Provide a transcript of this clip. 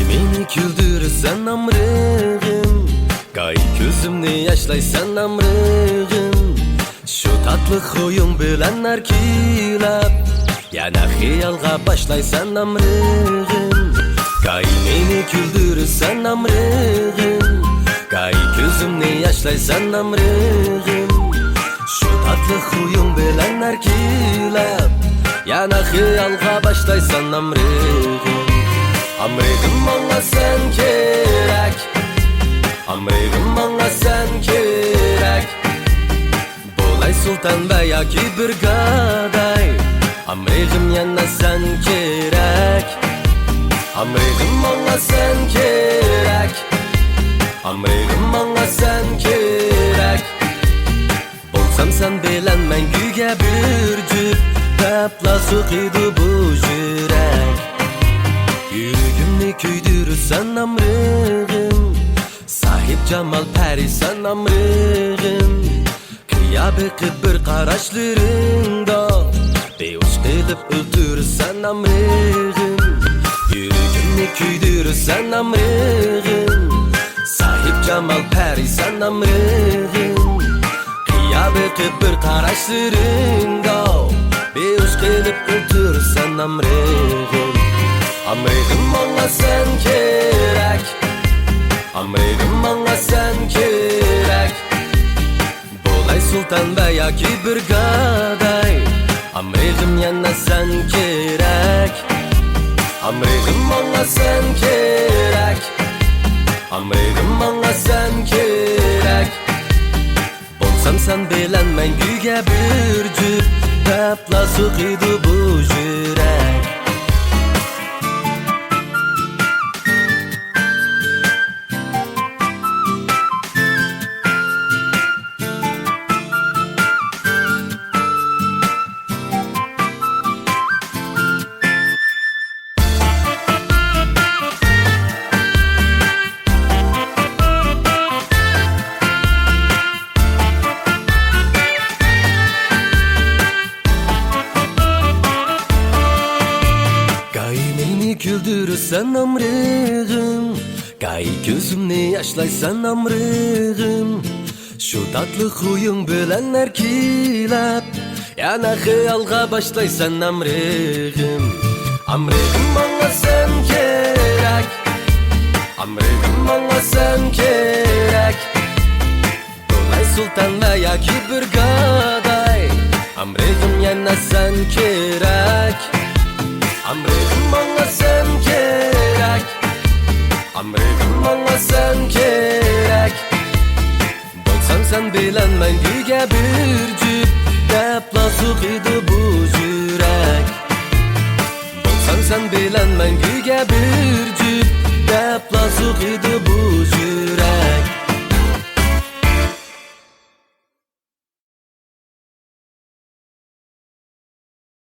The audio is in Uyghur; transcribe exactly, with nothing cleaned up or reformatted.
مېنى كۈلدۈرىسەن ئامرىغىم، گاھى كۆزۈمنى ياشلايسەن ئامرىغىم. شۇ تاتلىق خۇيۇڭ بىلەن ئەركىلەپ، يەنە خىيالغا باشلايسەن ئامرىغىم. گاھى مېنى كۈلدۈرىسەن ئامرىغىم، گاھى كۆزۈمنى ياشلايسەن ئامرىغىم. شۇ تاتلىق خۇيۇڭ بىلەن ئەركىلەپ، يەنە خىيالغا باشلايسەن ئامرىغىم. ئامرىغىم ماڭا سەن كېرەك، ئامرىغىم ماڭا سەن كېرەك. بولاي سۇلتان ۋە ياكى بىر گاداي، ئامرىغىم يەنە سەن كېرەك. ئامرىغىم ماڭا سەن كېرەك، ئامرىغىم ماڭا سەن كېرەك. بولسام سەن بىلەن مەڭگۈگە بىر جۈپ، دەپلا سوقىدۇ بۇ يۈرەك. يۈرىكىمنى كۆيدۈرىسەن ئامرىغىم، ساھىب جامال پەرىسەن ئامرىغىم. قىيا بېقىپ بىر قاراشلىرىڭدا، بىھوش قىلىپ ئۆلتۈرىسەن ئامرىغىم. يۈرىكىمنى كۆيدۈرىسەن ئامرىغىم، ساھىب جامال پەرىسەن ئامرىغىم. قىيا بېقىپ بىر قاراشلىرىڭدا، بىھوش قىلىپ ئۆلتۈرىسەن ئامرىغىم. ئامرىغىم ماڭا سەن كېرەك، ئامرىغىم ماڭا سەن كېرەك. بولاي سۇلتان ۋە ياكى بىر گاداي، ئامرىغىم يەنە سەن كېرەك. ئامرىغىم ماڭا سەن كېرەك، ئامرىغىم ماڭا سەن كېرەك. بولسام سەن بىلەن مەڭگۈگە بىر جۈپ، دەپلا سوقىدۇ بۇ يۈرەك. گاھى مېنى كۈلدۈرىسەن ئامرىغىم، گاھى كۆزۈمنى ياشلايسەن ئامرىغىم. شۇ تاتلىق خۇيۇڭ بىلەن ئەركىلەپ، يەنە خىيالغا باشلايسەن ئامرىغىم. ئامرىغىم ماڭا سەن كېرەك، ئامرىغىم ماڭا سەن كېرەك. بولاي سۇلتان ۋە ياكى بىر گاداي، ئامرىغىم يەنە سەن كېرەك. ئامرىغىم ماڭا سەن كېرەك، ئامرىغىم ماڭا سەن كېرەك. بولسام سەن بىلەن مەڭگۈگە بىر جۈپ، دەپلا سوقىدۇ بۇ يۈرەك. بولسام سەن بىلەن مەڭگۈگە بىر جۈپ، دەپلا سوقىدۇ بۇ يۈرەك.